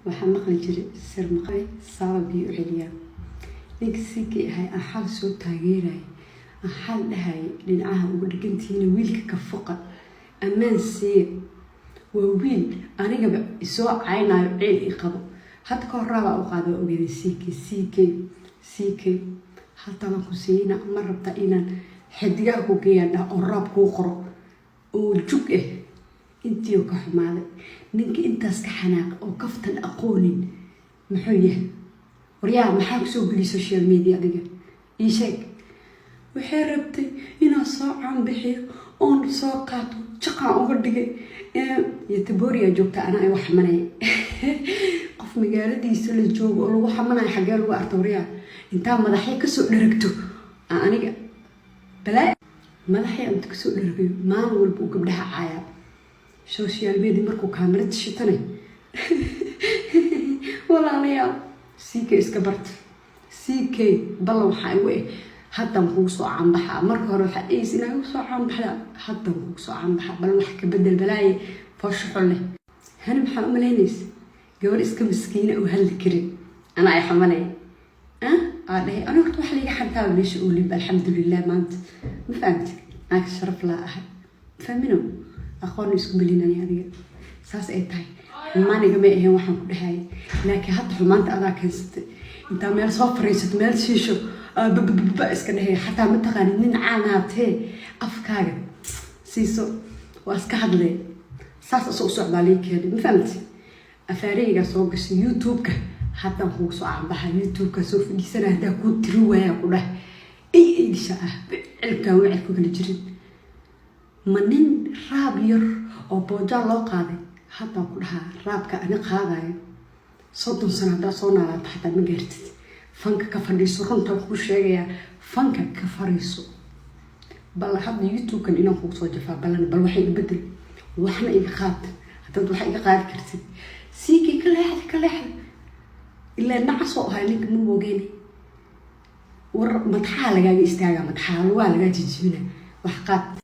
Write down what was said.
Waxaa maqli jiray sir maqle saaba biyo u celiyaa. Ninka sikii ahay aan xal soo taageeraya, aan xal dhahaya, dhinacaha ugu dhigantihiina wiilka ka foqa, ammaan siiya. Waa wiil anigaba isoo caynayo, ciil i qabo. Hadda ka horaabaa u qaada, waa ogeeday. Ck ck ck, haltabaan ku siiyeyna, ma rabta inaan xidigaha ku geeyaan dhah oo raab kuu qoro oo jug ah? Intii ka xumaaday ninka intaas ka xanaaqa oo kaftan aqoonin muxuu yahay? Waryaa, maxaa kusoo geliyay social media? Adiga ii sheeg. Waxay rabtay inaan soo caanbixiyo oon soo qaato, jaqaan uga dhigay. Iyo tabooriyaa joogta, anaa ay wax xamanaya. Qof magaaladiisa la joogo oo lagu xamanayo xaggee lagu arta? Waryaa, intaa madaxya kasoo dheragto, aniga balaa madaxya inta kasoo dheragayo, maalin walba uu gabdhaha caayaa social media markuu kaamirada shitane. Walaalayaal, ck iska barta. Ck ballan waxaa igu eh, haddan kugu soo caanbaxaa. Marka hore waxaad dhehaysa inaa igu soo caanbaxdaa, haddan kugu soo caanbaxaa. Bal wax ka bedel balaaye foosho xun leh. Hani maxaa u malaynaysa? Gabar iska miskiina oo hadli karin anaa ay xamanaya aa dhahay. Ani horta wax laiga xantaaba meesha oolib, alxamdulilah. Maanta ma fahamti, naag sharaf laa ahay, fahmino? Aqoon isku melinani adiga saas ay tahay. Xumaaniga may ahayn waxaan ku dhahayay, laakiin hadda xumaanta adaa keensatay. Intaa meel soo fariisato, meel shiisho bababa iska dhahaya, xataa ma taqaanid nin caanaatee afkaaga siiso waa iska hadlee. Saas asoo u socdaa lii keenay, ma fahamti? Afaareygaa soo gashay YouTube-ka, haddaan kugu soo caanbaxa. YouTube-ka soo fadhiisana, haddaa kuu tiri waayaa ku dhah ay aydisha ah wicilkaan wicilku kala jirin. Ma nin raab yar oo boojaa loo qaaday haddaan ku dhahaa? Raabka ani qaadayo 30 sano haddaa soo noolaato xataa ma gaartid. Fanka ka fadhiiso, runtaan kuu sheegayaa, fanka ka fariiso. Bal hadda YouTube-kan inaan kugu soo jafaa balan. Bal waxa iga bedel, waxna iga qaad haddaad waxa iga qaadi kartid. Siikii ka leexda, ka leexda, ilaa nacasoo ahay ninka ma mogeene. War madaxaa lagaaga istaagaa, madaxaa lugaa lagaa jijibina. Wax qaad.